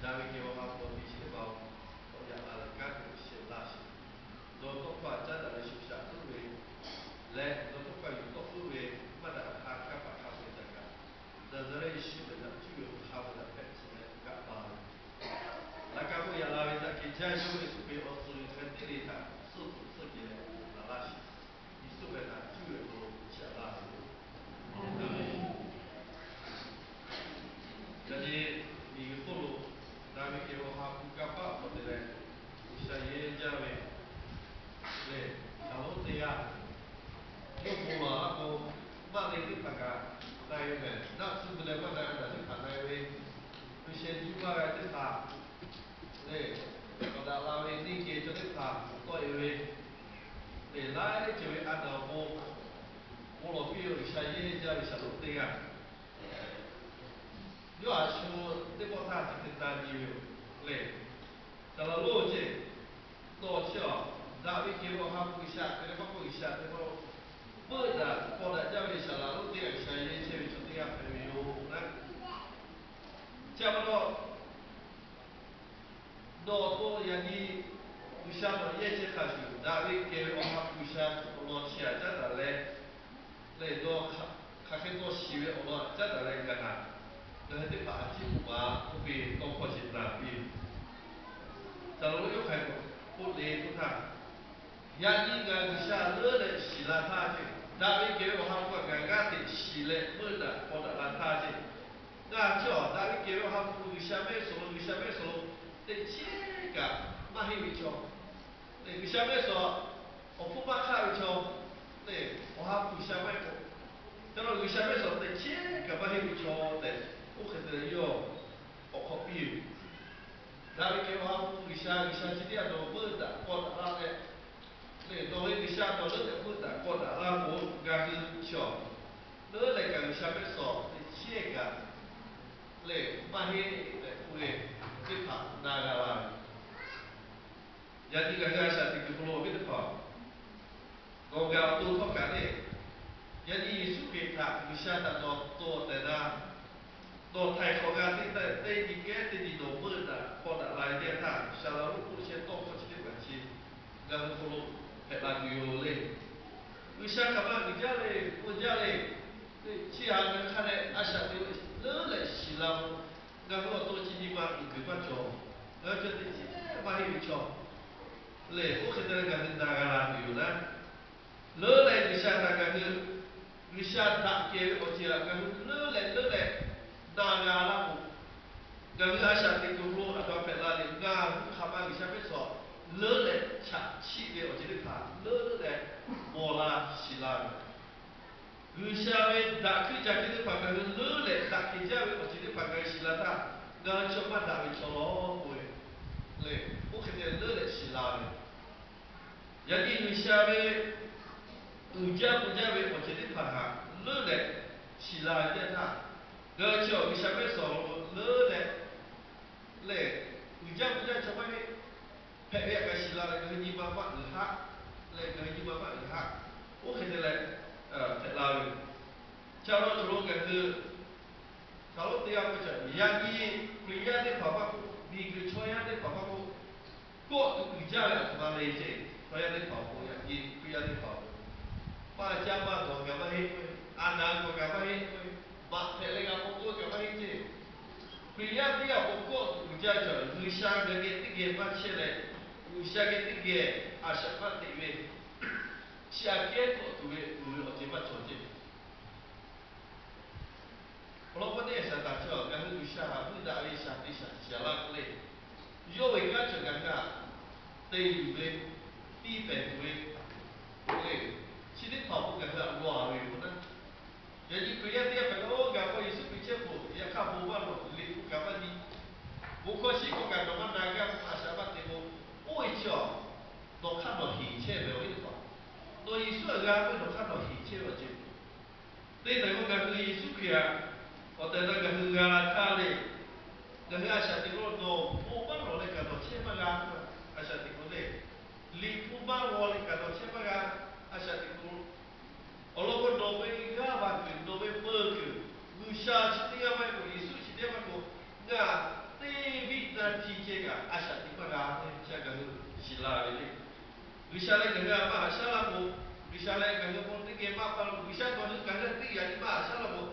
Daꞈ ve kehˬ ve awˬ ha hpu awˬ te chi teˇ hpaˍ-oˬ, k'awꞈ yaꞈ la leh kanˉ te shehˍ laˇ sheˍ. Nawˬ tawˇ hkawˇ htaꞈ caˉ daꞈ leh shuˍ shaꞈ puiˉ ve leh, nawˬ tawˇ hkawˇ yuˬ tawˆ puiˉ ve maˇ daꞈ hk'a hkanˇ paˍ hk'a peu-eˬ htaꞈ kaꞈ, Naˍzaˍrehˆ Yeˍsuˆ ve htaꞈ cuˇ ve awˬ ha hpu htaꞈ hpehꞈ tcuh leh g'aꞈ ba ve, laꞈ ka k'oˆ yaꞈ la ve htaꞈ hk'e jaˇ yawˇ ve suhˍ ve awˬ suhˍ hk'e teˇ le htaꞈ suhˆ tuˬ suhˆ ceh leh laꞈ laˇ sheˍ. Yeˍsuˆ ve htaꞈ cuˇ ve awˬ hk'aw lo chi aꞈ laˇ ve yoˬ. Yaꞈ nyi miˬguiˬ hk'oˆ lo daꞈ ve kehˬ ve awˬ ha hpu kanˇ paˆ hk'aw te leh, G'uiˬsha yehˇ jaˇ ve lehˬ, shaˍlonˍ teˇ g'aˇ yawˇ bon lawˬ laˇ k'o, maˇ te teˇ hpaˍ kaꞈ na-e ve, naˆ tsuhˇ gu leh maˇ na-e daꞈ teˇ hpaˍ na-e ve, G'uiˬsha juˇ maˇ g'a teˇ hpaˍ lehˬ, k'awꞈ daꞈ la ve neˇ geh chaw teˇ hpaˍ tawˆ-e ve lehˬ, laiˉ ceuˬ ve a naˍ awˬ pon bon lawˬ piˇ ve G'uiˬsha yehˇ jaˇ ve shaˍlonˍ teˇ g'aˇ. Yawˇ a shu teˇ pawˆ htaˇ chi hk'e na nyi ve yoˬ lehˬ, shaˍlonˍ lonˉ ceˇ, nawˬ chi awˬ daꞈ ve kehˬ ve awˬ ha hpu G'uiˬsha hk'e leh maˇ k'oˆ G'uiˬsha hk'e maˇ lo, meuˆ daꞈ k'awꞈ daꞈ jaˇ ve shaˍlonˍ lonˉ teˇ g'aˇ G'uiˬsha yehˇ chehˇ ve chaw teˇ g'aˇ hpehꞈ ve yoˬ naˉ. Chi pa taw, nawˬ awˬ to yaꞈ nyi G'uiˬsha nawˬ yehˇ chehˇ hk'a shuˍ, daꞈ ve kehˬ ve awˬ ha hpu G'uiˬsha awˬ lawn chi aꞈ caˉ taˍ leh, lehˬ nawˬ hk'aˬ hk'e tawˇ shiˍ ve awˬ lawn aꞈ caˉ taˍ leh gaˬ naˍ, ngaˬ hui teˇ hpaˍ a ciˉ k'oˆ ma k'oˆ ve tawˇ hkawˇ chi na piˇ ve. Shaˍlonˍ lonˉ yawˇ hk'aˬ hk'e k'oˆ le k'oˆ htaˇ, yaꞈ nyi ngaˬ G'uiˬsha leuˉ leh shiˍ la htaˇ ceˇ, daꞈ ve kehˬ ve awˬ ha hpu kaꞈ ngaˬ g'aˇ teꞈ shiˍ leh meuˆ daꞈ k'awꞈ daꞈ la htaˇ ceˇ, ngaˬ chi awˬ daꞈ ve kehˬ ve awˬ ha hpu G'uiˬsha mehˆ suhˍ lo, G'uiˬsha mehˆ suhˍ lo teꞈ chiˉ kaꞈ maˇ heˆ ve chaw, lehˬ G'uiˬsha mehˆ suhˍ awˬ hpfuhˇ maˇ hk'aˆ ve chaw, lehˬ awˬ ha hpu G'uiˬsha maˇ heˆ k'o, ca la G'uiˬsha mehˆ suhˍ teꞈ chiˉ kaꞈ maˇ heˆ ve chaw tehꞈ, oˇ hk'e te leh yawˇ k'awꞈ hk'awꞈ piˇ ve. Daꞈ ve kehˬ ve awˬ ha hpu G'uiˬsha, G'uiˬsha chi teˇ g'aˇ nawˬ meuˆ daꞈ k'awꞈ daꞈ la leh, lehˬ nawˬ ve G'uiˬsha nawˬ leuˉ leh meuˆ daꞈ k'awꞈ daꞈ la k'o, ngaˬ hui chi awˬ leuˉ leh kaꞈ G'uiˬsha mehˆ suhˍ teꞈ chiˉ kaꞈ lehˬ maˇ heˆ tehꞈ k'oˆ ve teˇ hpaˍ na g'a la ve. Yaꞈ nyi ngaˬ hui a shaꞈ teꞈ kuiˬ hk'aw lo awˬ viˉ teˇ hpaˍ, nawˬ gaˬ awˬ to htawˇ kaꞈ lehˬ, yaꞈ nyi Yeˍsuˆ Hkriꞈ htaꞈ G'uiˬsha htaꞈ nawˬ to tehꞈ na, nawˬ htaiˍ hk'awꞈ g'a teˇ taˆ teˇ nyi kehˉ teˇ nyi nawˬ meuˆ daꞈ k'awꞈ daꞈ la ve teˇ yanˇ htaˇ, shaˍlonˍ lonˉ k'oˆ chehˇ tawˇ hkawˇ chi teˇ hpaˍ chi ngaˬ hui hk'aw lo hpehꞈ la tuˬ yoˬ le. G'uiˬsha hk'aˬ ma uiˍ jaˇ le, k'oˆ jaˇ le. Chi htaꞈ ngaˬ hui hk'a dehꞈ a shaꞈ teꞈ leuˉ leh shiˍ la k'o, ngaˬ hui awˬ to chi nyi ma uiˍ kuiˬ maˇ cawˬ. Ngaˬ hui cawˬ teꞈ chiˉ maˇ heˆ ve chaw lehˬ, oˇ hk'e te leh ngaˬ hui na g'a la tuˬ yoˬ naˉ. Leuˉ leh G'uiˬsha htaꞈ ngaˬ hui, G'uiˬsha daꞈ kehˬ ve awˬ ceuˬ htaꞈ ngaˬ hui leuˉ leh leuˉ leh na g'a laˇ k'o, ngaˬ hui a shaꞈ teꞈ kuiˬ hk'aw lo aˬ htoꞈ ma hpehꞈ la le, ngaˬ hui hk'aˬ ma G'uiˬsha mehˆ suhˍ leuˉ leh chaꞈ chiˆ ve awˬ ceuˬ teˇ hpaˍ leuˉ leh mawˬ la shiˍ la ve, G'uiˬsha ve daꞈ hkuiˇ ca hkuiˇ teˇ hpaˍ ngaˬ hui leuˉ leh daꞈ kehˬ jaˇ ve awˬ ceuˬ teˇ hpaˍ ngaˬ hui shiˍ la htaˇ, ngaˬ hui chi maˇ daꞈ ve chaw law k'oˆ ve le. Oˇ hk'e te leuˉ leh shiˍ la ve, yaꞈ nyi G'uiˬsha ve uiˍ jaˇ mvuh jaˇ ve awˬ ceuˬ teˇ hpaˍ htaꞈ leuˉ leh shiˍ la ve teˇ yanˇ htaˇ, ngaˬ hui chi awˬ G'uiˬsha mehˆ suhˍ awˬ hk'aw lo leuˉ leh lehˬ, uiˍ jaˇ mvuh jaˇ ve chaw maˇ heˆ. Hpehꞈ ve htaꞈ kaꞈ shiˍ la leh ngaˬ hui nyi ma maˇ uiˍ haˆ leh, ngaˬ hui nyi ma maˇ uiˍ haˆ. Oˇ hk'e te leh hpehꞈ la ve, cha law cawˬ lo ngaˬ hui shaˍlonˍ teˇ g'aˇ k'oˆ ve, yaꞈ nyi Hkriꞈ yaˇ teˇ hpaˍ maˇ k'oˆ, miˬguiˬ chaw yaˇ teˇ hpaˍ maˇ k'oˆ, kawˆ tuˬ uiˍ jaˇ ve aˬ htoꞈ ma le ceˇ. Chaw yaˇ teˇ hpaˍ k'o, yaꞈ nyi Hkriꞈ yaˇ teˇ hpaˍ k'o, maˇ caˇ maˇ dawˬ kaꞈ maˇ heˆ k'o, a naˍ k'awꞈ kaꞈ maˇ heˆ k'o, maꞈ hpehꞈ leh g'a k'awꞈ k'oˆ kaꞈ maˇ heˆ ceˇ. Hkriꞈ yaˇ teˇ g'aˇ k'o, kawˆ tuˬ uiˍ jaˇ ve chaw, G'uiˬsha geh teˇ geh maˇ chehˇ leh, G'uiˬsha geh teˇ geh a shaꞈ maˇ teꞈ ve, chi aꞈ kehˉ kawˆ tuˬ ve uiˍ ve awˬ ceuˬ maˇ cawˬ ceˇ. Awˬ lawn k'o, teˇ g'aˇ shaˍ taˍ chi ngaˬ hui G'uiˬsha htaꞈ meuˆ daꞈ ve shaˍ te shaˍ shiˍ laˇ k'oˆ le. Yawˇ ve kanˉ cawˬ ngaˬ hui htaꞈ te yuˬ ve, tiˇ pehˍ tuˬ ve k'oˆ le. Chi teˇ hpaˍ k'o ngaˬ hui htaꞈ law ve yoˬ naˉ. Yaꞈ nyi Hkriꞈ yaˇ teˇ g'aˇ hpehꞈ la, oˇ gaˬ k'o Yeˍsuˆ Hkriꞈ chehˇ k'o, yaꞈ hk'aˇ bon maˇ lawˬ, liꞈ hpu kaꞈ maˇ nyi. Bon hkawˇ shiˉ hkawˇ kaꞈ nawˬ maˇ na gaˇ k'o, a shaꞈ maˇ teꞈ k'o, oˇ ve chi a, nawˬ hk'aˇ nawˬ heˍ chehˇ ve awˬ viˉ teˇ hpaˍ, nawˬ Yeˍsuˆ htaꞈ g'a k'oˆ ve nawˬ hk'aˇ nawˬ heˍ chehˇ ve awˬ ceuˬ. Teˇ htaꞈ k'o ngaˬ hui Yeˍsuˆ Hkriꞈ htaꞈ awˬ tehˬ na ngaˬ hui g'a la htaˇ le, ngaˬ hui a shaꞈ teꞈ k'o nawˬ bon maˇ lawˬ leh kaꞈ nawˬ chehˇ maˇ g'a k'oˆ, a shaꞈ teꞈ k'o le, liꞈ hpu maˇ g'aw leh kaꞈ nawˬ chehˇ maˇ g'a, a shaꞈ teꞈ k'o. Awˬ lawn k'o, nawˬ ve g'aˇ va kuiˬ, nawˬ ve meuˇ kuiˬ, G'uiˬsha chi teˇ g'aˇ maˇ heˆ k'o, Yeˍsuˆ chi teˇ g'aˇ maˇ heˆ k'o, ngaˬ teˇ viˉ kaꞈ a shaꞈ teꞈ maˇ g'a ve chi ngaˬ hui shiˍ la ve le. G'uiˬsha leh ngaˬ hui a maˇ haꞈ shaˉ laˇ k'o, G'uiˬsha leh ngaˬ hui k'o teˇ geh maˇ pa lo, G'uiˬsha nawˬ hui ngaˬ hui teˇ geh a maˇ haꞈ shaˉ laˇ k'o,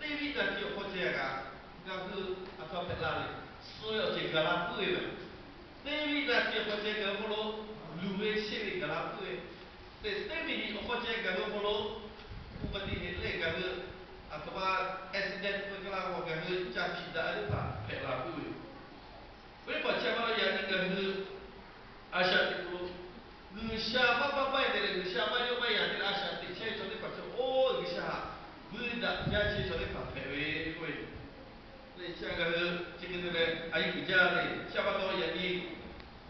teˇ viˉ naˍ tiꞈ awˬ hk'aw ceh kaꞈ ngaˬ hui a htoꞈ ma hpehꞈ la le. Suh ve awˬ ceuˬ gaˬ la puiˉ ve maˬ. Teˇ viˉ naˍ tiꞈ awˬ hk'aw ceh ngaˬ hui hk'aw lo luˬ ve shehˆ ve gaˬ la puiˉ ve, teˇ teˇ miˬ niꞈ awˬ hk'aw ceh ngaˬ hui hk'aw lo อุบัติเหตุ leh ngaˬ hui a htoꞈ ma accident k'oˆ ve kaˇ la k'o ngaˬ hui ca hpiꞈ daꞈ ve teˇ hpaˍ hpehꞈ la puiˉ ve. Oˇ ve teˇ hpaˍ chi a ma lo yaꞈ nyi ngaˬ hui a shaꞈ teꞈ k'o, G'uiˬsha maˇ maˇ maˇ te leh G'uiˬsha maˇ yawˇ maˇ yaꞈ te leh a shaꞈ teꞈ chehˇ ve chaw teˇ hpaˍ cawˬ, oˇ G'uiˬsha haꞈ vuiˇ daꞈ jaˇ chehˇ ve chaw teˇ hpaˍ hpehꞈ ve k'oˆ ve. Leh chi a ngaˬ hui chi hk'e te leh a yeˇ uiˍ jaˇ le. Chi a pa taw yaꞈ nyi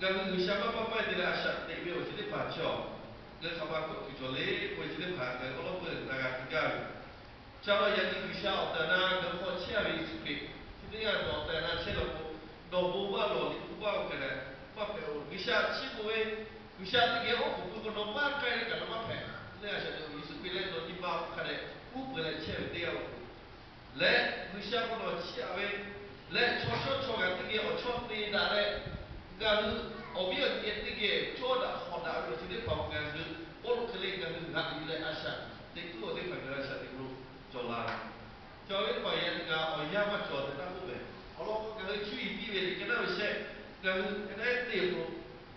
ngaˬ hui G'uiˬsha maˇ maˇ maˇ te leh a shaꞈ teꞈ ve awˬ ceuˬ teˇ hpaˍ cawˬ, ngaˬ hui hk'aˬ ma k'awꞈ tuˬ cawˬ le k'oˆ ve chi teˇ hpaˍ ngaˬ hui awˬ lawn peuˬ na g'a te gaˇ ve. Chi a lo yaꞈ nyi G'uiˬsha awˬ tehˬ awˬ na ngaˬ hui hk'aw chehˇ ve Yeˍsuˆ Hkriꞈ chi teˇ g'aˇ nawˬ awˬ tehˬ awˬ na chehˇ law k'o, nawˬ bon maˇ lawˬ liꞈ hpu baˇ oˇ hk'e leh maˇ hpehꞈ-o. G'uiˬsha chiˇ mvuh ve, G'uiˬsha teˇ geh oˉ k'oˍ pui k'o nawˬ maˇ k'ai leh kaꞈ nawˬ maˇ hpehꞈ. Leh a shaꞈ teꞈ Yeˍsuˆ Hkriꞈ leh nawˬ nyi ma hk'a dehꞈ uˉ peunˍ leh chehˇ ve teˇ g'aˇ lo leh G'uiˬsha k'o nawˬ chiˇ aꞈ ve leh chaw shawˉ chaw g'aꞈ teˇ geh awˬ chawˇ te daꞈ leh, ngaˬ hui awˬ viˉ awˬ nyi teˇ geh cawˇ daꞈ hawˍ daꞈ ve awˬ ceuˬ teˇ hpaˍ ngaˬ hui Pawˇluꞈ hk'e le ngaˬ hui g'aꞈ yuˬ leh a shaꞈ teꞈ tuˬ awˬ teˇ hpaˍ ngaˬ hui a shaꞈ teꞈ lo cawˬ la ve. Cawˬ ve teˇ hpaˍ yaꞈ nyi ngaˬ awˬ yanˇ maˇ cawˬ tehꞈ taˇ k'oˆ ve, awˬ lawn k'o ngaˬ hui cuˇ yiˍ piˇ ve le ka naˉ ve shehˆ, ngaˬ hui ka naˉ te k'o,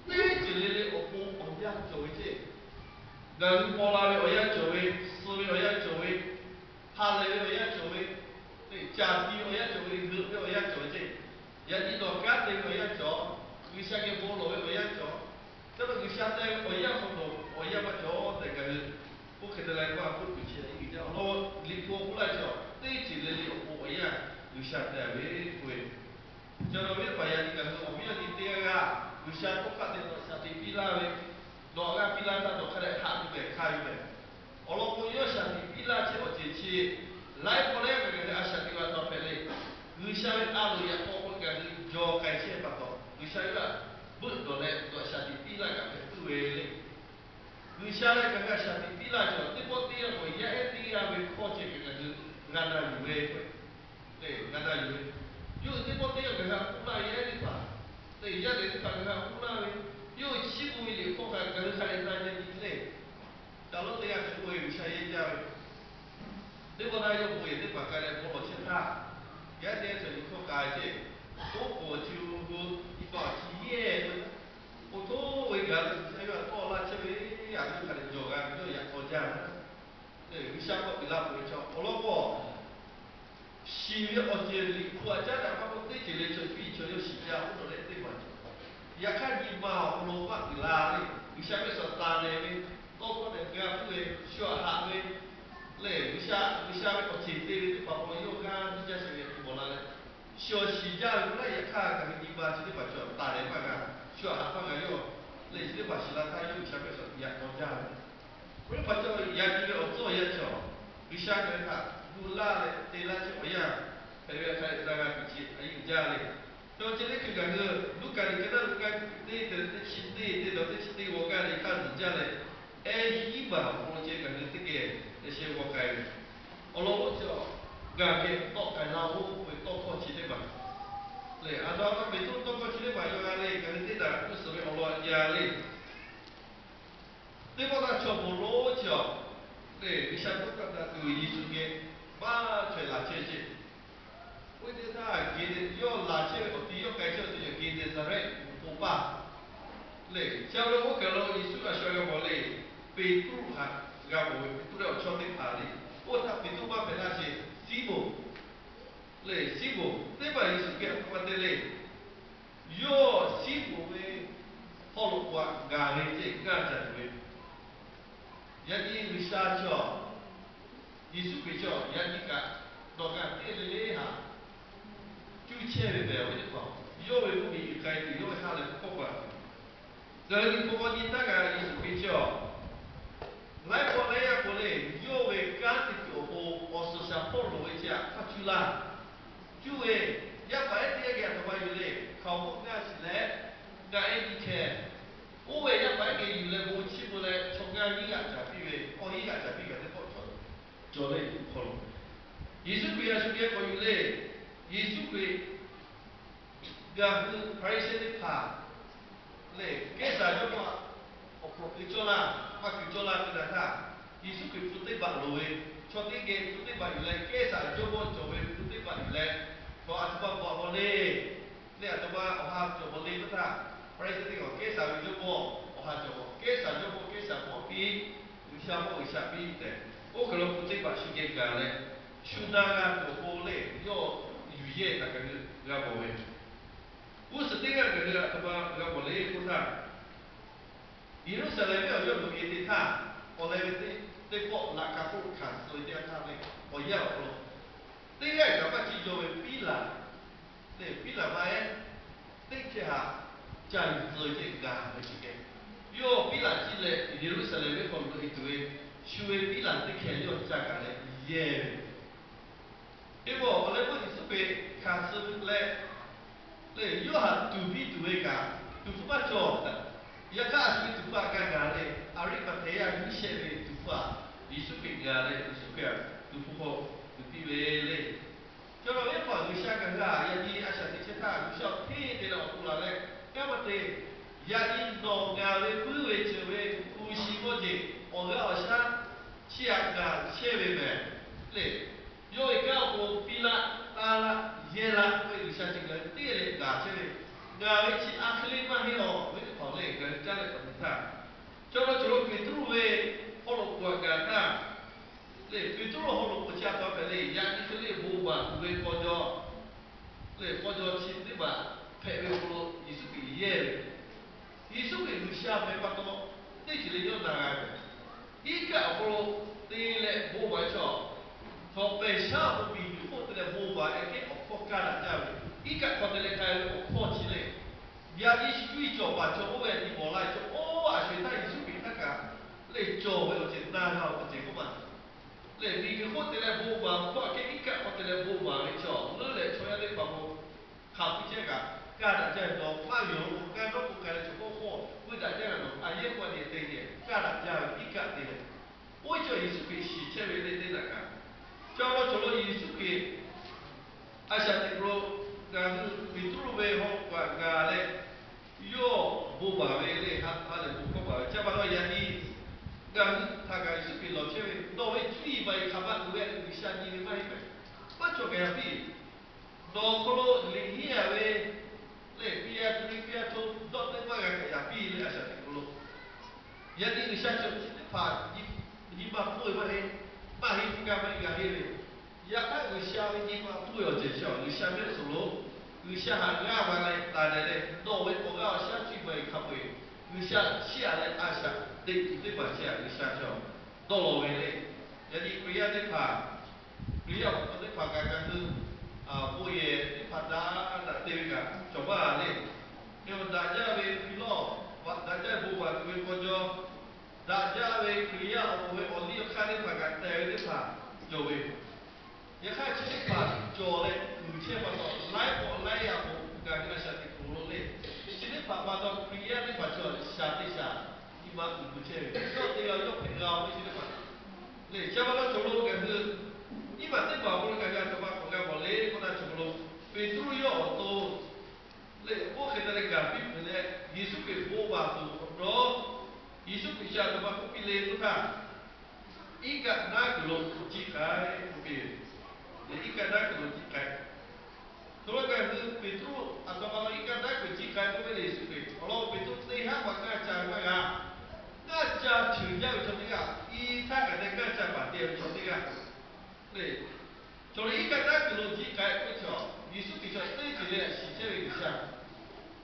teˇ ceuˬ le le awˬ pon awˬ yanˇ cawˬ ve ceˇ. Ngaˬ hui paw la ve awˬ yanˇ cawˬ ve, suh ve awˬ yanˇ cawˬ ve, ha lehˬ ve awˬ yanˇ cawˬ ve, caˍ ti ve awˬ yanˇ cawˬ ve, g'euꞈ ve awˬ yanˇ cawˬ ve ceˇ. Yaꞈ nyi nawˬ kanˉ te ve awˬ yanˇ cawˬ, G'uiˬsha geh bon lawˬ ve awˬ yanˇ cawˬ. Ca lo G'uiˬsha te ve awˬ yanˇ hk'aw lo awˬ yanˇ maˇ cawˬ tehꞈ ngaˬ hui oˇ hk'e te leh maˇ k'oˆ tuˬ chi a i jaˇ. Awˬ lawn liꞈ hpu awˬ hk'oˆ laˇ cawˬ teˇ ceuˬ le le awˬ pon awˬ yanˇ G'uiˬsha te ve k'oˆ ve. Ca lo ve teˇ hpaˍ yaꞈ nyi ngaˬ hui awˬ viˉ awˬ nyi teˇ g'aˇ g'aˇ G'uiˬsha tawˇ hk'aˇ te nawˬ shaˍ tiꞈ piˇ laˇ ve, nawˬ g'aˇ piˇ laˇ htaˇ nawˬ hk'a dehꞈ haꞈ tuˬ mehˍ hk'a yuˬ mehˍ. Awˬ lawn k'o yawˇ shaˍ tiꞈ piˇ laˇ chehˇ awˬ ceuˬ chi laiˉ pawˆ leh ngaˬ hui a shaˍ tiꞈ ve a htoꞈ ma hpehꞈ le. G'uiˬsha ve a loˍ yaꞈ k'aw k'o ngaˬ hui jaw k'ai chehˇ pa taw G'uiˬsha ve a beuˆ dawˬ leh nawˬ shaˍ tiꞈ piˇ laˇ kaꞈ hpehꞈ tuˬ ve le. G'uiˬsha leh ngaˬ hui a shaˍ tiꞈ piˇ laˇ cawˬ teˇ pawˆ teˇ yanˇ k'o yaˇ ehˉ teˇ g'aˇ ve hkawˇ ceh kaꞈ ngaˬ hui g'a na yuˬ ve k'o, le g'a na yuˬ ve. Yawˇ hui teˇ pawˆ teˇ yanˇ ngaˬ hui a k'oˆ laˇ ve yaˇ ehˉ teˇ hpaˍ, le yaˇ lehˬ teˇ hpaˍ ngaˬ hui a k'oˆ laˇ ve, yawˇ hui chiˇ mvuh ve liꞈ hkawˇ kaꞈ ngaˬ hui hk'a dehꞈ na nyi le. Ca lawˉ teˇ g'aˇ hk'e k'oˆ ve G'uiˬsha yehˇ jaˇ ve, teˇ pawˆ naˇ yawˇ bon yehˬ teˇ hpaˍ k'a leh bon lawˬ chehˇ htaˇ, yaˇ teˇ g'aˇ cawˬ liꞈ hkawˇ k'a ve ceˇ, oˉ k'oˍ awˬ chi hu hu, nyi ma awˬ chi yehˇ ve, k'o htoˇ ve gaˬ leh G'uiˬsha yawˇ htaꞈ tawˆ laˇ chehˇ ve, a yawˇ hk'a dehꞈ jawˬ g'a ve yawˇ yaꞈ k'aw jaˇ ve. G'uiˬsha k'awꞈ uiˍ la peuˬ ve chaw awˬ lawn k'o, shiˍ ve awˬ ceuˬ liꞈ hpu aꞈ caˉ daꞈ maˇ k'oˆ teˇ ceuˬ le chaw cuˇ yiˍ chaw yawˇ shiˍ jaˇ k'oˆ nawˬ leh teˇ hpaˍ cawˬ. Yaꞈ hk'aˇ nyi ma awˬ hk'aw lo maˇ uiˍ la le. G'uiˬsha ve suhˍ taˍ lehˬ ve, tawˇ hkawˇ tehꞈ g'a puiˉ ve, shu aꞈ haꞈ ve, lehˬ G'uiˬsha, G'uiˬsha ve awˬ ceuˬ te ve teˇ hpaˍ hk'aw lo yawˇ g'aˇ nuˇ jaˇ sheˍ ve hk'e mawˬ la leh, shu awˬ shiˍ jaˇ ve k'o laˇ yaꞈ hk'aˇ ngaˬ hui nyi ma chi teˇ hpaˍ cawˬ taˍ lehˬ maˇ g'a, shu aꞈ haꞈ maˇ g'a yawˇ, lehˬ chi teˇ hpaˍ shiˍ la htaˇ yawˇ G'uiˬsha ve suhˍ yaꞈ k'aw jaˇ ve. Oˇ ve hpaˍ cawˬ yaꞈ nyi ve awˬ tcuhˉ awˬ yanˇ cawˬ, G'uiˬsha ngaˬ hui htaꞈ gu laˇ leh te laˇ chehˇ awˬ yanˇ hpehꞈ ve hk'a dehꞈ na g'a tuˬ chi a yeˇ uiˍ jaˇ le. Cawˬ chi teˇ hkui ngaˬ hui Luˉkaꞈ liꞈ ka naˉ ve ka teˇ te teˇ chi teˇ te dawˬ teˇ chi teˇ g'aw gaˇ le hk'a zuhˬ jaˇ leh, ehˉ hiˉ maˬ awˬ hk'aw lo ceh ngaˬ hui teˇ geh te sheh g'aw k'ai ve. Awˬ lawn oˇ cawˬ, ngaˬ geh tawˆ k'ai laˇ-oˆ k'oˆ ve tawˇ hkawˇ chi teˇ hpaˍ, lehˬ a htoꞈ ma Peˍtruˆ tawˇ hkawˇ chi teˇ hpaˍ yawˇ g'a le, ngaˬ hui teˇ daꞈ k'oˆ suhˍ ve awˬ lawn a jaˇ le. Teˇ pawˆ htaˇ chaw bon lonˉ chi awˬ, lehˬ G'uiˬsha tawˇ hkawˇ htaꞈ tuˬ Yeˍsuˆ geh maˇ chaweh laˬ chehˇ ve ceˇ. Oˇ ve teˇ htaˇ Geˍneˍsaˍrehˆ yawˇ laˬ chehˇ ve awˬ ti yawˇ k'ai chehˇ ve awˬ ti cawˬ Geˍneˍsaˍrehˆ mvuhˇ hpon paˇ. Lehˬ ca ve oˇ kaˬ lo Yeˍsuˆ a shu g'a mawˬ le. Peˍtruˆ htaꞈ g'a mawˬ ve, Peˍtruˆ leh awˬ chawˇ teˇ hpaˍ le. Oˇ htaˇ Peˍtruˆ maˇ hpehꞈ laˇ sheˍ, Siˉmonˍ. Lehˬ Siˉmonˍ teˇ hpaˍ Yeˍsuˆ geh a htoꞈ ma te le. Yawˇ Siˉmonˍ ve hawˉ lo k'o aꞈ gaˬ ve ceˇ, gaˇ jaˇ tuˬ ve. Yaꞈ nyi G'uiˬsha cawˬ, Yeˍsuˆ Hkriꞈ cawˬ, yaꞈ nyi kaꞈ nawˬ kaꞈ teˇ le le haꞈ cuˇ chehˇ ve pehˬ ve teˇ hpaˍ, yawˇ ve mvuhˇ miˬ uiˍ k'ai tuˬ yawˇ ve ha lehˬ k'awꞈ k'awˆ paˍ tuˬ. Ngaˬ hui liꞈ hpu k'awꞈ nyi htaˇ kaꞈ Yeˍsuˆ Hkriꞈ cawˬ, laiˉ pawˆ laiˉ yaˇ k'o le, yawˇ ve kanˉ te tuˬ awˬ pon awˬ suhˍ shaˍ hpawˇ loˍ ve chi aꞈ hk'aˇ cuˇ laˇ. Cuˇ ve, yaˇ paˍ ehˉ teˇ g'aˇ geh a htoꞈ ma yuˬ le, hkaoˍmonˇ ngaˇ shiˍ leh, ngaˆ ehˉ nyiˇ hkeh. Oˇ ve yaˇ paˍ ehˉ geh yuˬ leh bon chiˇ mvuh leh chaw ngaˇ nyiˇ g'aꞈ caˍ piˇ ve, awˬ nyiˇ g'aꞈ caˍ piˇ kaꞈ teˇ pawˆ cawˬ, cawˬ le liꞈ hpu hk'aw lo. Yeˍsuˆ Hkriꞈ a shu geh k'awꞈ yuˬ le. Yeˍsuˆ Hkriꞈ Ngaˬ hui Hpaˍriˍsehˇ teˇ hpaˍ lehˬ, Kehˉsaˍ jawˇmawˇ awˬ hk'aw kuiˬ cawˇ laˇ, maˇ kuiˬ cawˇ laˇ te daꞈ htaˇ, Yeˍsuˆ Hkriꞈ hpu teˇ baꞈ loˍ ve, chaw teˇ geh hpu teˇ baꞈ yuˬ leh, Kehˉsaˍ jawˇmawˇ cawˬ ve hpu teˇ baꞈ yuˬ leh, chaw a htoꞈ ma bvuhꞈ a vawˬ le, lehˬ a htoꞈ ma awˬ ha cawˬ vawˬ le k'oˆ htaˇ, Hpaˍriˍsehˇ teˇ hpaˍ Kehˉsaˍ ve jawˇmawˇ awˬ ha cawˬ, Kehˉsaˍ jawˇmawˇ Kehˉsaˍ bvuhꞈ piˇ, G'uiˬsha mawˇ G'uiˬsha piˇ tehꞈ, oˇ hk'e lo hpu teˇ baꞈ shu geh gaˬ leh, shu na g'a tuˬ awˬ pon lehˬ, yawˇ yuˬ yehˇ htaꞈ ngaˬ hui g'a mawˬ ve. G'uˇ suhˍ teˇ g'aˇ ngaˬ hui a htoꞈ ma g'a mawˬ le k'oˆ htaˇ, Yeˍruˆsaˍlehnˍ venˇ awˬ yawˇ loꞈ e te htaˇ, awˬ leh ve teˇ pawˆ laꞈ ka hk'oˆ hkanˍ suh ve teˇ g'aˇ htaˇ lehˬ, awˬ yanˇ awˬ hk'aw lo teˇ g'aˇ kaꞈ maˇ ciˇ jaw ve Piˉlaꞈ lehˬ, Piˉlaꞈ ma ehˉ teˇ hkeh htaꞈ ca yuˬ tcuh ceh gaˬ ve chi keh, yawˇ Piˉlaꞈ ciˇ leh Yeˍruˆsaˍlehnˍ venˇ hk'aw loꞈ e tuˬ ve shu ve Piˉlaꞈ teˇ hkeh yawˇ ca gaˬ leh yehˇ ve Teˇ pawˆ awˬ leh meuˇ Yeˍsuˆ Hkriꞈ hkanˍ suh leh, lehˬ yawˇ htaꞈ tuˍ piˇ tuˬ ve kaꞈ, tuˍ hpfuh maˇ cawˬ. Yaꞈ hk'aˇ, a shu ve tuˍ hpfuh htaꞈ g'a gaˬ leh, Aˍriˆmaꞈhtehˍyaˇ g'uˇ shehˆ ve tuˍ hpfuh htaꞈ Yeˍsuˆ Hkriꞈ gaˬ leh, Yeˍsuˆ Hkriꞈ htaꞈ tuˍ hpfuh hk'aw tuˍ piˇ ve le. Chaw naˬ ve hpaˍ G'uiˬsha ngaˬ hui htaꞈ yaꞈ nyi a shaꞈ teꞈ chehˇ htaˇ, G'uiˬsha awˬ hteˇ te leh awˬ to laˬ leh, kanˉ maˇ te. Yaꞈ nyi nawˬ ngaˬ ve puiˉ ve ceuˬ ve hpu shi mawˇ jeˬ awˬ g'aˇ awˬ shaˉ chi htaꞈ gaˬ chehˇ ve mehˍ le. Yawˇ ve kanˉ awˬ pon piˇ laˆ, taˇ laˆ, yehˇ laˆ ve G'uiˬsha ceuˬ ngaˬ hui teˇ leh gaˬ chehˇ ve, ngaˬ ve chi a hk'e le maˇ heˆ awˬ ve teˇ hpaˍ lehˬ, ngaˬ hui caˇ leh k'awꞈ te htaˇ, chaw naˬ cawˬ lo Peˍtruˆ ve haw loꞈ k'oˍ htaꞈ gaˬ htaˇ, lehˬ Peˍtruˆ haw loꞈ k'oˍ chi a htoꞈ ma hpehꞈ le. Yaꞈ nyi hk'e le bon baˬ tuˬ ve k'aw jaw lehˬ, k'aw jaw chi teˇ hpaˍ hpehꞈ ve awˬ hk'aw lo Yeˍsuˆ Hkriꞈ yehˇ ve, Yeˍsuˆ Hkriꞈ G'uiˬsha hpehꞈ pa taw, teˇ ceuˬ le yawˇ na g'a ve, iˉ kaˆ awˬ hk'aw lo te leh bon baˬ ve chaw, hk'awꞈ pehˬ shaˉ awˬ pon miˬguiˬ hk'oˆ te leh bon baˬ ve kehˉ awˬ hkawˇ kaˇ daꞈ jaˇ ve, iˉ kaˆ hk'aw te leh k'ai ve awˬ hkawˇ chi lehˬ, yaꞈ nyi shu cuˇ yiˍ cawˬ paˍ cawˬ oˇ ve nyi mawˬ la ve chaw oˇ a sho-eˬ htaˇ Yeˍsuˆ Hkriꞈ htaˇ kaꞈ lehˬ cawˬ ve awˬ ceuˬ na g'a awˬ ceuˬ k'oˆ ma lehˬ, miˬguiˬ hk'oˆ te leh bon baˬ hkawˇ aꞈ kehˉ iˉ kaˆ hk'aw te leh bon baˬ ve chaw leuˉ leh chaw yaˇ teˇ hpaˍ k'o, hk'aˬ hpu chehˇ kaꞈ kaˇ daꞈ jaˇ ve, nawˬ maˇ yonˍ lo k'o, kanˉ dawˇ k'o k'ai leh chaw k'oˆ hk'awˇ veuˆ daꞈ jaˇ ve, nawˬ a yehˉ k'oˆ a nyi te yehˬ kaˇ daꞈ jaˇ ve iˉ kaˆ te leh, oˇ ve chaw Yeˍsuˆ Hkriꞈ shiˍ chehˇ ve le teˇ daꞈ kaꞈ, chaw naˬ cawˬ lo Yeˍsuˆ Hkriꞈ a shaꞈ teꞈ hk'aw lo ngaˬ hui Peˍtruˆ ve haw loꞈ k'oˍ htaꞈ gaˬ leh, yawˇ bon baˬ ve le, ha lehˬ bon hkawˇ baˬ ve, chi pa taw yaꞈ nyi ngaˬ hui htaꞈ kaꞈ Yeˍsuˆ Hkriꞈ lawˬ chehˇ ve, nawˬ ve cuˇ yiˍ baˬ yiˍ hk'aˬ ma tuˬ ve G'uiˬsha nyi ve maˇ heˆ mehˍ. Maˇ cawˬ kaꞈ yaꞈ piˇ, nawˬ hk'aw lo liꞈ henˇ a ve lehˬ, piˇ a tuˬ ve piˇ a to dawˇ teˇ maˇ g'a kaꞈ yaꞈ piˇ leh a shaꞈ teꞈ hk'aw lo yaꞈ nyi G'uiˬsha chaw chi teˇ hpaˍ nyi ma hpfuhˇ ve maˇ heˆ. Maˇ heˆ hpu kaˇ maˇ heˆ g'a henˇ ve, yaꞈ hk'aˇ G'uiˬsha ve nyi ma hpfuhˇ ve awˬ ceuˬ chi G'uiˬsha mehˆ suhˍ lo G'uiˬsha htaꞈ g'aˇ va leh taˍ dehꞈ leh, nawˬ ve awˬ g'aˇ awˬ shaˉ cuˇ yiˍ baˬ yiˍ hk'a peu-eˬ G'uiˬsha chiˇ aꞈ leh a shaꞈ teꞈ tuˬ teˇ hpaˍ chi htaꞈ G'uiˬsha chaw dawˇ law ve le. Yaꞈ nyi Hkriꞈ yaˇ teˇ hpaˍ, Hkriꞈ yaˇ awˬ hk'aw teˇ hpaˍ kaꞈ ngaˬ hui bon yehˬ teˇ hpaˍ daꞈ daꞈ te ve kaꞈ cawˬ maˇ le. Hk'e daꞈ jaˇ ve hkui lawˇ, daꞈ jaˇ ve bon baˬ tuˬ ve k'aw jaw, daꞈ jaˇ ve Hkriꞈ yaˇ awˬ pon ve awˬ liˇ awˬ hk'aˇ teˇ hpaˍ kaꞈ tehˬ ve teˇ hpaˍ cawˬ ve, yaꞈ hk'aˇ chi teˇ hpaˍ cawˬ leh uiˍ chehˇ pa taw, laiˉ pawˆ laiˉ yaˇ k'o ngaˬ hui a shaꞈ teꞈ hk'aw lo le, chi teˇ hpaˍ pa taw Hkriꞈ yaˇ teˇ hpaˍ chaw shaˍ teˇ shaˍ nyi ma uiˍ meuˬ chehˇ ve, yawˇ te g'a yawˇ hpehꞈ g'a-o ve chi teˇ hpaˍ le. Chi pa taw cawˬ lo ngaˬ hui nyiˇ maˬ teˇ maˬ awˬ hk'aw lo ngaˬ hui a htoꞈ ma k'awꞈ g'a mawˬ le k'oˆ htaˇ, cawˬ lo Peˍtruˆ yawˇ awˬ to lehˬ, oˇ hk'e te leh gaˬ piˇ peuˬ leh, Yeˍsuˆ Hkriꞈ bon baˬ tuˬ awˬ nawˉ, Yeˍsuˆ Hkriꞈ chi a htoꞈ ma k'oˆ piˇ le k'oˆ htaˇ, iˉ kaˆ naˉ kuiˬ lo jiˆ k'ai k'oˆ piˇ ve. Lehˬ iˉ kaˆ naˉ kuiˬ lo jiˆ k'ai. Chaw lo ngaˬ hui Peˍtruˆ a htoꞈ ma lo iˉ kaˆ naˉ kuiˬ jiˆ k'ai k'oˆ ve le Yeˍsuˆ Hkriꞈ awˬ lawn Peˍtruˆ teˇ haˉ ma ngaˇ ca ve maˇ g'a. Ngaˇ ca cheuˬ jaˇ ve chaw teˇ g'aˇ, i htaˇ kaꞈ te ngaˇ ca paˍ te ve chaw teˇ g'aˇ le. Chaw lo iˉ kaˆ naˉ kuiˬ lo jiˆ k'ai k'oˆ ve chaw, Yeˍsuˆ Hkriꞈ chaw teˇ ceuˬ leh shiˍ chehˇ ve G'uiˬsha.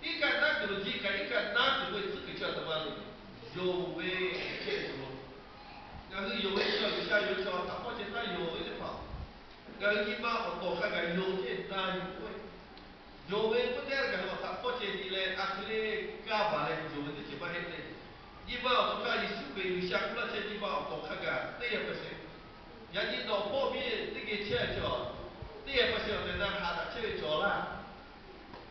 Iˉ kaˆ naˉ kuiˬ lo jiˆ k'ai, iˉ kaˆ naˉ kuiˬ lo tcuhˉ kuiˬ chi a htoꞈ ma le, yonˍ ve chehˇ ve chaw lo. Ngaˬ hui yonˍ ve chaw, G'uiˬsha yonˍ ve chaw htaꞈ hpawˇ ceh htaˇ yonˍ ve teˇ hpaˍ, ngaˬ hui nyi ma awˬ tawˍ hk'a gaˬ yonˍ ceh na yuˬ k'oˆ ve, yonˍ ve k'oˆ teˇ g'aˇ kaꞈ htaꞈ hpawˇ ceh nyi leh a hk'e le kaˇ baˬ leh yonˍ ve teˇ ceuˬ maˇ heˆ le. Nyi ma awˬ tawˍ hk'a Yeˍsuˆ Hkriꞈ G'uiˬsha k'oˆ laˇ chehˇ nyi ma awˬ tawˍ hk'a gaˬ teˇ hkui percent. Yaꞈ nyi nawˬ hpawˇ miˇ teˇ geh chehˇ ve chaw, teˇ hkui percent awˬ tehˬ na haꞈ daꞈ chehˇ ve cawˬ laˇ.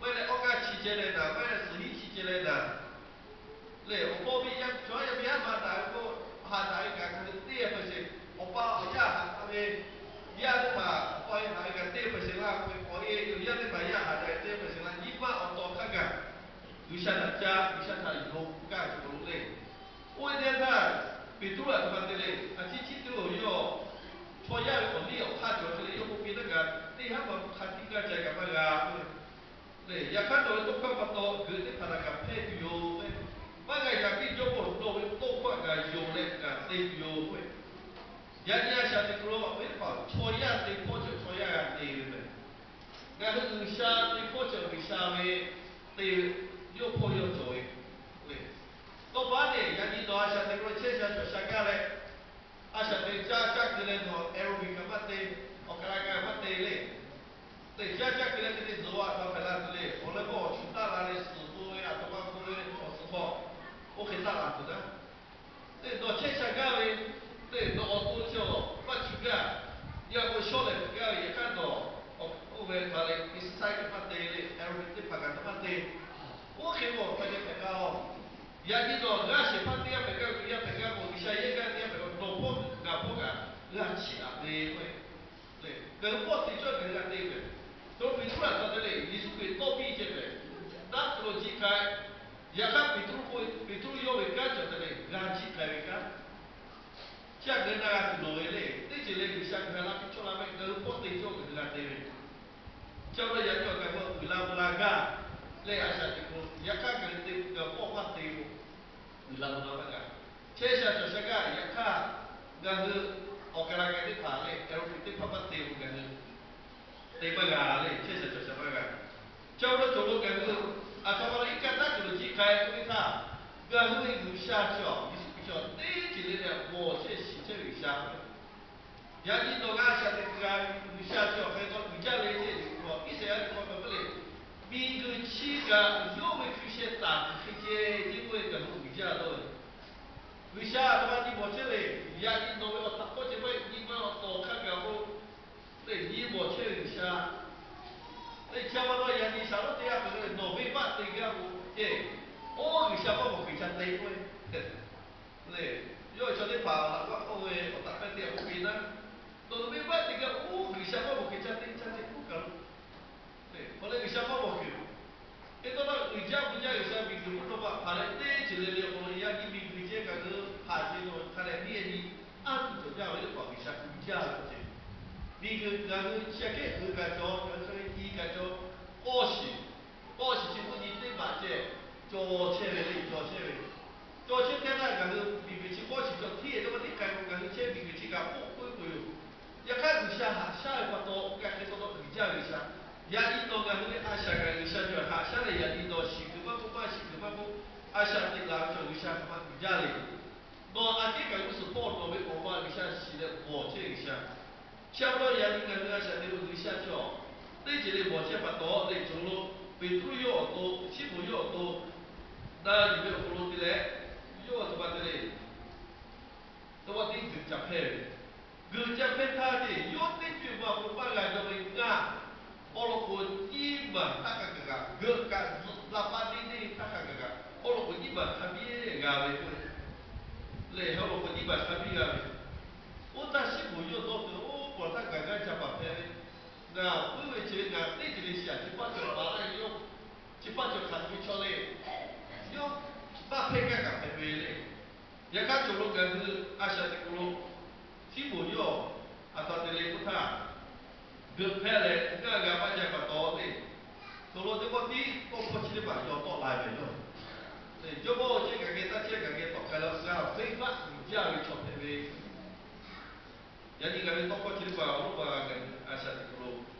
Maˇ heˆ leh awˇ g'aˇ chi ceh leh naˍ, maˇ heˆ leh suhˍ hiˉ chi ceh leh naˍ. Lehˬ awˬ hpawˇ miˇ yaˇ chaw yaˇ miˇ haꞈ daꞈ ve k'o, haꞈ daꞈ ve kaꞈ ngaˬ hui teˇ hkui percent, awˬ pa awˬ yaˇ haꞈ daꞈ ve, yaˇ teˇ hpaˍ awˬ pa haꞈ daꞈ ve kaꞈ teˇ hkui percent laˇ k'oˆ ve, awˬ e yaˇ teˇ hpaˍ yaˇ haꞈ daꞈ ve teˇ hkui percent laˇ. Nyi ma awˬ G'uiˬsha htaꞈ ca, G'uiˬsha htaꞈ yonˍ k'oˆ gaˇ ve cawˬ lo le. Oˇ ve teˇ htaˇ, Peˍtruˆ aˬ htoꞈ ma te le, a ciˉ ciˉ teˇ oˬ yawˇ chaw yaˇ ve awˬ liˇ awˬ hk'aˇ cawˬ ve le, yawˇ k'oˆ piˇ taˇ kaꞈ, teˇ haˉ ma hk'a tiˉ gaˇ ca kaꞈ maˇ g'a k'oˆ ve le. Yaꞈ hk'aˇ, nawˬ ve tawˇ hkawˇ pa taw geuꞈ teˇ hpaˍ htaꞈ kaꞈ hpehˇ tuˬ yoˬ k'o, maˇ g'a yaꞈ piˇ Jawˇmawˇ nawˬ ve tawˇ hkawˇ kaꞈ yonˍ leh kaꞈ te tuˬ yoˬ k'oˆ ve. Yaꞈ nyi a shaꞈ teꞈ hk'aw lo awˬ viˉ teˇ hpaˍ, chaw yaˇ te hpawˇ cawˬ chaw yaˇ g'a te ve mehˬ. Ngaˬ hui G'uiˬsha te hpawˇ cawˬ G'uiˬsha ve te yawˇ hpawˇ yawˇ cawˬ ve le. Tawˇ pa te, yaꞈ nyi nawˬ a shaꞈ teꞈ hk'aw lo chehˇ sha cawˬ sha gaˇ leh, a shaꞈ teꞈ caˇ caˇ keu leh nawˬ aerobic kaꞈ maˇ te, awˬ kaˍ la kaꞈ maˇ te le. Teꞈ caˇ caˇ keu leh hk'e te zuhꞈ a htaꞈ hpehꞈ la tuˬ le. Awˬ leh mawˇ awˬ shu taˆ la leh suhˍ k'oˆ ve a htoꞈ ma k'oˆ ve awˬ suhˍ hk'aw, oˇ hk'e taˆ la tuˬ naˉ. Teꞈ dawˬ chehˇ sha gaˇ ve, teꞈ dawˬ awˬ to chi awˬ maˇ chi gaˇ. Yaꞈ k'o shawˉ lehˬ hpehꞈ gaˇ ve yaꞈ hk'aˇ dawˬ, oˇ ve htaꞈ leh exercise kaꞈ maˇ te le, aerobic teˇ hpaˍ kaꞈ maˇ te. Oˇ hk'e k'o hk'a geh hpehꞈ gaˇ-oˬ. Yaꞈ nyi nawˬ g'aˇ shehˍ hpaˇ teˇ g'aˇ hpehꞈ gaˇ ve, yaˇ hpehꞈ gaˇ k'o, G'uiˬsha yehˇ gaˇ teˇ g'aˇ hpehꞈ k'o, nawˬ hpawˇ ngaˬ hpawˇ kaꞈ g'a chiˇ aꞈ ve k'o, ngaˬ hui pawˆ te cawˇ ngaˬ hui g'a te ve. Tawˇ Peˍtruˆ a htoꞈ ma te le, Yeˍsuˆ Hkriꞈ tawˇ piˇ ceh pehꞈ, daꞈ tuˬ lo jiˆ k'ai. Yaꞈ hk'aˇ Peˍtruˆ k'oˆ ve, Peˍtruˆ yawˇ ve kanˉ cawˬ te le g'a jiˆ k'ai ve kanˉ. Chi aꞈ ngaˬ hui na g'a tuˬ lawˬ ve le. Teˇ ceuˬ le G'uiˬsha ngaˬ hui la piˇ cawˇ la ve, ngaˬ hui pawˆ te cawˇ ngaˬ hui g'a te ve. Chi pa taw yaꞈ nyi awˬ kaˬ hui uiˍ la mvuh la gaˇ leh a shaꞈ teꞈ k'o, yaꞈ hk'aˇ ngaˬ hui te ngaˬ hui pawˆ maˇ te k'o, uiˍ la mvuh la maˇ g'a. Chehˇ sha cawˬ sha gaˇ yaꞈ hk'aˇ, ngaˬ hui awˬ kaˍ la kaꞈ teˇ hpaˍ leh aerobic teˇ hpaˍ maˇ te k'o, ngaˬ hui te maˇ g'a le, chehˇ sha cawˬ sha maˇ g'a. Chi pa taw cawˬ lo ngaˬ hui a htoꞈ ma la iˉ kaˆ taˉ cawˬ lo jiˆ k'ai k'oˆ ve htaˇ, ngaˬ hui ve G'uiˬsha cawˬ, Yeˍsuˆ Hkriꞈ cawˬ teˇ ceuˬ le leh bawˬ chehˇ shiˍ chehˇ ve G'uiˬsha. Yaꞈ nyi nawˬ g'a a shaꞈ teꞈ k'ai G'uiˬsha cawˬ hk'e k'o, uiˍ jaˇ ve ceh teꞈ k'o, Iˉsaˍyaˆ teˇ hkawˇ kaꞈ maˇ le. Miˬguiˬ chi kaꞈ yawˇ ve hkui sheh taˍ tuˬ hk'e ceh tiˉ k'oˆ ve kaꞈ lo uiˍ jaˇ dawˇ ve. G'uiˬsha a htoꞈ ma nyi bawˬ chehˇ le. Yaꞈ nyi nawˬ ve awˬ htaꞈ k'oˆ ceh maˇ heˆ, nyi ma awˬ tawˍ hk'a gaˬ k'o, teꞈ nyi bawˬ chehˇ ve G'uiˬsha. Teˇ chi a ma lo yaꞈ nyi shaˍlonˉ teˇ g'aˇ hpehꞈ ve nawˬ venˇbaˆ te gaˇ k'o, ceˇ, oˇ G'uiˬsha maˇ bawˬ kuiˬ ca te k'oˆ ve le. Yawˇ ve chaw teˇ hpaˍ laꞈ vaˆ k'oˆ ve awˬ taꞈ pehˇ te a k'oˆ ve naˉ, nawˬ venˇbaˆ te gaˇ oˇ G'uiˬsha maˇ bawˬ kuiˬ ca te ca ceh k'oˆ kaꞈ lo, awˬ leh G'uiˬsha maˇ bawˬ kuiˬ. Hk'e te taw, uiˍ jaˇ mvuh jaˇ G'uiˬsha miˬguiˬ mvuhˇ naw ma hpaˍ leh teˇ ceuˬ le le awˬ lawn yaꞈ nyi miˬguiˬ ceh kaꞈ hui hpanˍ ceh nawˬ hk'a leh miˇ e nyi anˇ tuˬ cawˬ jaˇ ve teˇ hpaˍ G'uiˬsha uiˍ jaˇ ve awˬ ceh. Miˬguiˬ ngaˬ hui chi aꞈ kehˉ hui kaꞈ cawˬ, ngaˬ hui hk'a ve i kaꞈ cawˬ, k'awˇ shiˍ, k'awˇ shiˍ chi mvuhˇ nyi teˇ maˬ ceh cawˬ chehˇ ve le, cawˬ chehˇ ve. Cawˬ chehˇ htaˇ htaˇ ngaˬ hui miˬguiˬ chi k'awˇ shiˍ cawˬ htiˇ e teˇ maˇ tiˉ k'ai k'o, ngaˬ hui chehˇ miˬguiˬ chi kaꞈ k'oˆ k'oˆ e k'oˆ yoˬ. Yaꞈ hk'aˇ G'uiˬsha haꞈ shaˉ ve pa taw, ngaˬ hk'e taw taw uiˍ jaˇ ve G'uiˬsha. Yaꞈ nyi nawˬ ngaˬ hui ve a shaꞈ kaꞈ G'uiˬsha cawˬ haꞈ shaˉ leh yaꞈ nyi nawˬ shiˍ kuiˬ maˇ k'oˆ, maˇ shiˍ kuiˬ maˇ k'oˆ, a shaꞈ teꞈ la ve cawˬ G'uiˬsha hk'aˬ ma uiˍ jaˇ le. Nawˬ aꞈ kehˉ kaꞈ g'uˇ suhˍ hpawˇ nawˬ ve awˬ ma G'uiˬsha shiˍ leh bawˬ chehˇ G'uiˬsha. Chi pa taw yaꞈ nyi ngaˬ hui a shaꞈ teꞈ lo G'uiˬsha cawˬ teˇ ceuˬ le bawˬ chehˇ pa taw le cawˬ lo, Peˍtruˆ yawˇ awˬ to, Siˉmonˍ yawˇ awˬ to, na yuˬ ve awˬ hk'aw lo te leh, yawˇ a htoꞈ ma te le. Tawˇ pa tiˉ geuꞈ ca hpehˇ ve, geuꞈ ca hpehˇ htaˇ ceˇ, yawˇ teˇ ceuˬ ma k'o maˇ g'a jaw ve ngaˇ, awˬ lawn k'o nyiˇ maˬ htaˇ hk'a gaˬ kaꞈ geuꞈ kaꞈ zuhꞈ la pa teˇ teˇ htaˇ hk'a gaˬ kaꞈ awˬ lawn k'o nyiˇ maˬ hk'a biˇ g'a ve k'o, lehˬ awˬ lawn k'o nyiˇ maˬ hk'a biˇ g'a ve. Oˇ htaˇ Siˉmonˍ yawˇ dawˇ keu oˇ k'awꞈ htaˇ gaˬ gaˇ ca paˍ hpehꞈ ve, ngaˬ puiˉ ve chi ve ngaˬ teˇ ceuˬ le shiˍ aꞈ chi paˇ cawˬ paˍ laˇ yawˇ, chi paˇ cawˬ hk'aˬ ve chaw le, yawˇ baˆ hpehˇ gaˇ kaꞈ hpehꞈ ve le. Yaꞈ hk'aˇ cawˬ lo ngaˬ hui a shaꞈ teꞈ k'o lo, Siˉmonˍ yawˇ a htoꞈ ma te le k'oˆ htaˇ, geuꞈ hpehˇ leh ngaˇ g'a maˇ jaˇ pa taw le, cawˬ lo teˇ pawˆ tiˉ tawˇ hkawˇ chi teˇ hpaˍ yaw tawˆ la ve yoˬ. Jawˇmawˇ chehˇ kaꞈ geh, taˇ chehˇ kaꞈ geh tawˆ k'ai la g'a venˇbaˆ uiˍ jaˇ ve chaw hpehꞈ ve. Yaꞈ nyi ngaˬ ve tawˇ hkawˇ chi teˇ hpaˍ awˬ loˉ ma ngaˬ hui a shaꞈ teꞈ k'o lo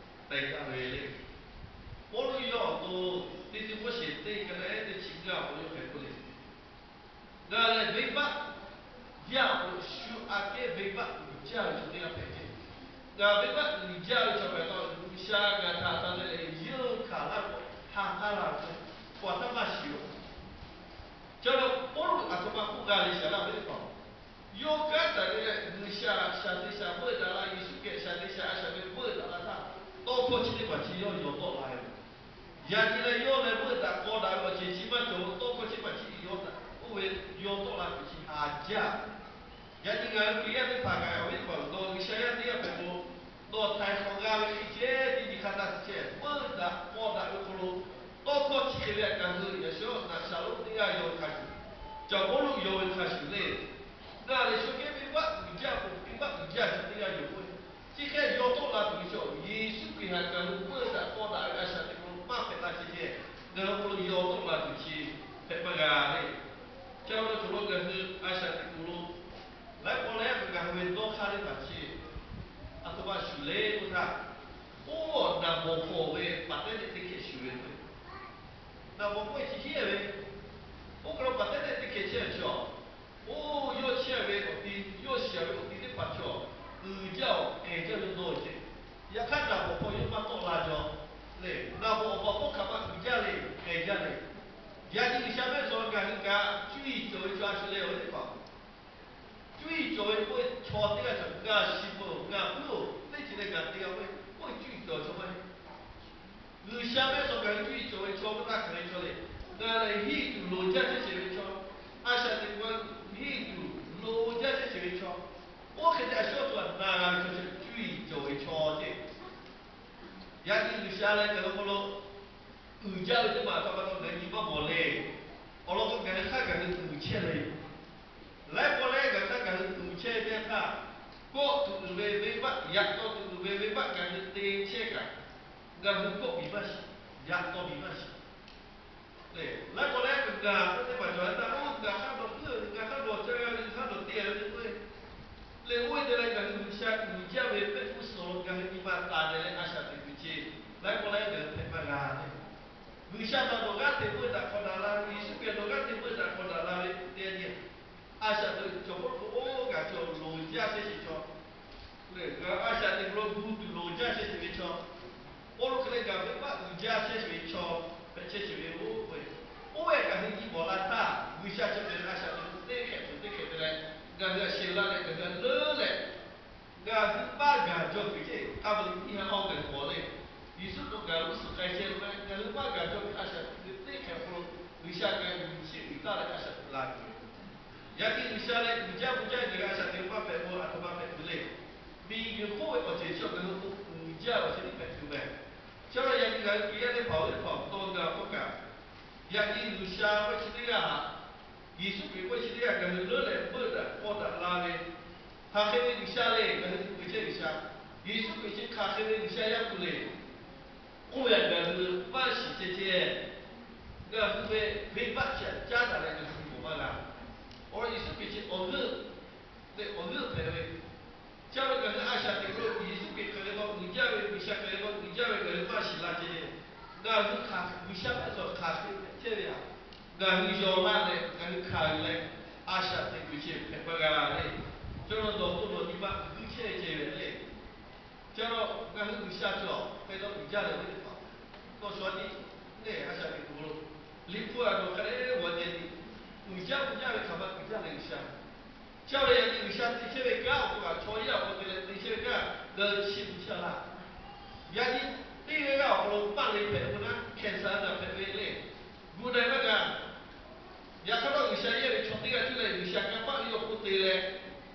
te gaˇ ve le. Pawˇluꞈ yawˇ awˬ to teˇ tiˇ Moˉseˍ teˇ ka naˉ ehˉ teˇ chi ngaˇ awˬ hk'aw lo yawˇ hpehꞈ k'oˆ le, ngaˬ lehˬ venˇbaˆ yaˇ awˬ hk'aw lo shu aꞈ kehˉ venˇbaˆ uiˍ jaˇ ve chaw teˇ g'aˇ hpehꞈ ceˇ. Ngaˬ venˇbaˆ uiˍ jaˇ ve chaw hpehꞈ la, G'uiˬsha ngaˬ htaꞈ htaꞈ te leh yeunˇ hkanˍ laˇ k'o, ha k'aˉ la ve k'o, a htaˇ maˇ shiˍ-oˬ. Chi pa taw Pawˇluꞈ a htoꞈ ma k'oˆ g'a le shaˍ laˇ ve teˇ hpaˍ, yawˇ kanˉ taˍ ve leh G'uiˬsha shaˍ te shaˍ veuˆ daꞈ la, Yeˍsuˆ Hkriꞈ shaˍ te shaˍ a shaˍ ve veuˆ daꞈ la htaˇ, tawˇ hkawˇ chi teˇ hpaˍ chi yawˇ yaw tawˆ la ve. Yaꞈ nyi leh yawˇ leh veuˆ daꞈ k'aw daꞈ ve awˬ ceuˬ chi maˇ cawˬ, tawˇ hkawˇ chi teˇ hpaˍ chi yaw daꞈ oˇ ve yaw tawˆ la tuˬ chi ha jaˇ. Yaꞈ nyi ngaˬ hui Hkriꞈ yaˇ teˇ hpaˍ kaꞈ awˬ viˉ teˇ hpaˍ nawˬ G'uiˬsha yaˇ teˇ g'aˇ hpehꞈ k'o, nawˬ htaiˍ hk'awꞈ g'a ve teˇ ceuˬ teˇ nyi hk'a taˇ chi chehˇ veuˆ daꞈ k'aw daꞈ ve hk'aw lo, tawˇ hkawˇ chi hk'e ve htaꞈ ngaˬ hui yaꞈ shawˉ teˇ g'aˇ yaw ve hk'a shuˍ, Caˬ Pawˇluꞈ yaw ve hk'a shuˍ le, ngaˬ lehˬ shu kehˉ venˇ baˆ uiˍ jaˇ k'o, venˇ baˆ uiˍ jaˇ chi teˇ g'aˇ yoˬ k'o, chi hk'e yaw tawˆ la tuˬ ve chaw, Yeˍsuˆ Hkriꞈ htaꞈ ngaˬ hui peuˇ daꞈ k'aw daꞈ ve a shaꞈ teꞈ kuˬ lo maˇ hpehꞈ la ceh ceh, ngaˬ hui hk'aw lo yaw tawˆ la tuˬ chi hpehꞈ maˇ g'a le. Chi awˬ lawn cawˬ lo ngaˬ hui a shaꞈ teꞈ kuˬ lo laiˉ pawˆ leh ngaˬ hui ve dawˇ hk'aˇ teˇ hpaˍ chi a htoꞈ ma shuˍ le k'o htaˇ, oˇ naˍ bawˬ hk'aw ve paˍ tehˉ teˇ hkeh shuˍ ve k'o, naˍ bawˬ k'oˆ ve chi hiˉ ve, oˇ kaˬ lo paˍ tehˉ teˇ hkeh chehˇ ve chaw, oˇ yawˇ chehˇ ve awˬ ti, yawˇ shiˍ ve awˬ ti teˇ hpaˍ chaw, uiˍ jaˇ awˬ kehˬ jaˇ ve dawˇ ceh. Yaꞈ hk'aˇ naˍ bawˬ hk'aw yawˇ maˇ tawˆ la jaw le. Naˍ bawˬ awˬ pa hpawˇ hk'aˬ ma uiˍ jaˇ le, kehˬ jaˇ le. Yaꞈ nyi G'uiˬsha mehˆ suh ngaˬ hui kaꞈ cuˇ yiˍ cawˬ ve chaw a shu leh awˬ ve teˇ hpaˍ, cuˇ yiˍ cawˬ ve k'oˆ ve chaw teˇ g'aˇ cawˬ, ngaˬ shiˍ peuˬ, ngaˬ puiˉ-oˬ, teˇ ceuˬ leh ngaˬ te g'a k'oˆ ve, k'oˆ ve cuˇ yiˍ cawˬ chaw maˇ heˆ. G'uiˬsha mehˆ suh ngaˬ hui cuˇ yiˍ cawˬ ve chaw maˇ taˇ hk'aˬ ve chaw le. Ngaˬ lehˬ henˇ tuˬ loˍ jaˇ chehˇ sheˍ ve chaw, a shaꞈ teꞈ kuˬ henˇ tuˬ loˍ jaˇ chehˇ sheˍ ve chaw, oˇ hk'e te a shaꞈ awˬ to a na g'a ve chaw, cuˇ yiˍ cawˬ ve chaw ceh. Yaꞈ nyi G'uiˬsha leh ngaˬ hui hk'aw lo uiˍ jaˇ ve teˇ maˬ htaꞈ pa taw ngaˬ hui nyi maˇ mawˬ le. Awˬ lawn k'o, ngaˬ hui hk'aˇ ngaˬ hui uiˍ chehˇ ve yoˬ. Laiˉ pawˆ leh ngaˬ hui hk'aˇ ngaˬ hui uiˍ chehˇ ve teˇ yanˇ htaˇ, kawˆ tuˬ uiˍ ve venˇ baˆ, yaꞈ taw tuˬ uiˍ ve venˇ baˆ ngaˬ hui te chehˇ kaꞈ, ngaˬ hui kawˆ piˇ maˇ shiˍ, yaꞈ taw piˇ maˇ shiˍ. Laiˉ pawˆ leh ngaˬ hui teˇ maˬ cawˬ leh htaˇ, oˇ ngaˬ hk'aˇ nawˬ puiˉ ve, ngaˬ hk'aˇ nawˬ ca g'a ve, ngaˬ hk'aˇ nawˬ te ve k'oˆ ve, leh oˇ ve te leh ngaˬ hui G'uiˬsha uiˍ jaˇ ve pehˆ puiˉ suhˍ lo ngaˬ hui nyi ma taˍ deh leh a shaꞈ teꞈ kuˬ ceh, laiˉ pawˆ leh ngaˬ hui hpehꞈ maˇ g'a le. G'uiˬsha htaꞈ nawˬ g'aˇ te peuˇ daꞈ hk'aw daꞈ la ve, Yeˍsuˆ Hkriꞈ nawˬ g'aˇ te peuˇ daꞈ hk'aw daꞈ la ve teˇ yanˇ, a shaꞈ teꞈ kuˬ cawˬ hk'oˆ lo oˇ kaꞈ cawˬ loˍ jaˇ chehˇ sheˍ chaw, leh a shaꞈ teꞈ kuˬ lo gu tuˬ loˍ jaˇ chehˇ sheˍ ve chaw, oˇ lo hk'e leh gaˬ venˇ baˆ uiˍ jaˇ chehˇ sheˍ ve chaw hpehꞈ chehˇ sheˍ ve yoˬ. Oˇ ve kaꞈ hui nyi mawˬ la htaˇ, G'uiˬsha chi hk'e a shaꞈ teꞈ kuˬ teˇ hkehꞈ tuˬ teˇ hkehꞈ te leh, ngaˬ hui a sheh laˇ leh ngaˬ hui a leuˉ leh, ngaˬ hui maˇ gaˬ jaw kuiˬ ceh, a ma li nyiˇ ha awˬ gaˬ hui mawˬ le. Yeˍsuˆ k'o gaˬ g'uˇ suhˍ k'ai chehˇ ve, ngaˬ hui maˇ gaˬ jaw kuiˬ a shaꞈ teꞈ kuˬ teˇ hkehꞈ hk'aw lo G'uiˬsha ngaˬ hui yuˬ chiˇ uiˍ taˇ leh a shaꞈ teꞈ la tuˬ ve. Yaꞈ nyi G'uiˬsha leh uiˍ jaˇ mvuh jaˇ ngaˬ hui a shaꞈ teꞈ kuˬ maˇ hpehꞈ k'o a htoꞈ ma hpehꞈ tuˬ le. Miˬguiˬ hk'oˆ ve awˬ ceuˬ chi ngaˬ hui k'o uiˍ jaˇ awˬ ceuˬ tiˉ hpehꞈ tuˬ meh. Chi a yaꞈ nyi ngaˬ hui Hkriꞈ yaˇ teˇ hpaˍ oˇ teˇ hpaˍ awˬ to ngaˬ k'oˆ kaꞈ, yaꞈ nyi G'uiˬsha k'oˆ chi teˇ g'aˇ haꞈ, Yeˍsuˆ Hkriꞈ k'oˆ chi teˇ g'aˇ ngaˬ hui leuˉ leh peuˇ daꞈ k'aw daꞈ la ve, hk'aˬ hk'e ve G'uiˬsha le, ngaˬ hui tuˬ ve chehˇ G'uiˬsha, Yeˍsuˆ Hkriꞈ chi hk'aˬ hk'e ve G'uiˬsha yaˇ tuˬ le. Oˇ ve htaꞈ ngaˬ hui maˇ shiˍ ceh ceh, ngaˬ hui ve venˇ baˆ chi htaꞈ caˉ daꞈ leh ngaˬ hui mawˬ maˇ g'a. Awˬ lawn Yeˍsuˆ Hkriꞈ chi awˬ g'euˆ, leh awˬ g'euˆ hpehꞈ ve, chi a ve ngaˬ hui a shaꞈ teꞈ kuˬ lo Yeˍsuˆ Hkriꞈ hk'aˬ hk'e k'o uiˍ jaˇ ve, G'uiˬsha hk'aˬ hk'e k'o uiˍ jaˇ ve ngaˬ hui maˇ shiˍ la ceh, ngaˬ hui hk'aˬ G'uiˬsha hpehꞈ tawˬ hk'aˬ hk'e chehˇ ve htaꞈ ngaˬ hui yaw laˇ leh ngaˬ hui hkanˍ yuˬ leh, a shaꞈ teꞈ kuˬ chi hpehꞈ maˇ g'a le. Chi a nawˬ to nawˬ nyi ma guiˇ chehˇ ceh ve le. Chi a ngaˬ hui G'uiˬsha cawˬ hpehꞈ tawˇ uiˍ jaˇ leh ve teˇ hpaˍ, nawˬ shu a nyi, neˇ a shaꞈ teꞈ kuˬ lo, Liꞈ hpu a nawˬ hk'a dehꞈ g'aw nyi nyi, uiˍ jaˇ uiˍ jaˇ ve hk'aˬ ma uiˍ jaˇ leh G'uiˬsha. Chi a ve yaꞈ nyi G'uiˬsha te chehˇ ve kanˉ awˬ hk'aw kaꞈ chaw yaˇ awˬ hk'aw te leh te chehˇ ve kanˉ ngaˬ hui chi uiˍ jaˇ laˇ. Yaꞈ nyi teˇ g'aˇ g'aˇ awˬ hk'aw lo maˆ le hpehꞈ k'o naˉ, hkehˬ saˍ naˍ hpehꞈ ve le, gu na-e maˇ g'a. Yaꞈ hk'aˇ nawˬ G'uiˬsha yehˇ ve chaw teˇ g'aˇ cuˇ leh G'uiˬsha kanˇ paˆ yawˇ hk'oˆ te leh,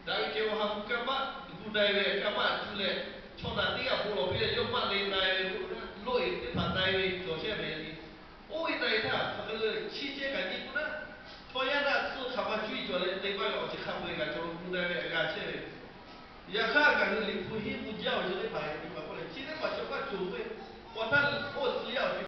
daꞈ ve kehˬ ve ha hpu kanˇ paˆ gu na-e ve kanˇ paˆ cuˇ leh, chaw naˬ teˇ g'aˇ bon lawˬ piˇ leh yawˇ maˆ le na-e ve k'o, loˆ-e teˇ hpaˍ na-e ve cawˬ chehˇ ve yaꞈ nyi. Oˇ ve na-e htaˇ hk'aˬ hk'e le chi ceh kaꞈ nyi k'o naˉ, chaw yaˇ naˆ tsuhˇ hk'aˬ ma cuˇ yiˍ cawˬ leh te maˇ g'a awˬ ceuˬ hk'a peu-eˬ kaꞈ cawˬ lo gu na-e ve g'a chehˇ ve. Yaꞈ hk'aˇ ngaˬ hui Liꞈ hpu henˇ mvuh jaˇ awˬ ceuˬ teˇ hpaˍ yaꞈ nyi ma k'oˆ leh chi teˇ hpaˍ chaw maˇ cawˬ ve, awˬ htaˇ oˇ tcuh yaˇ awˬ ceuˬ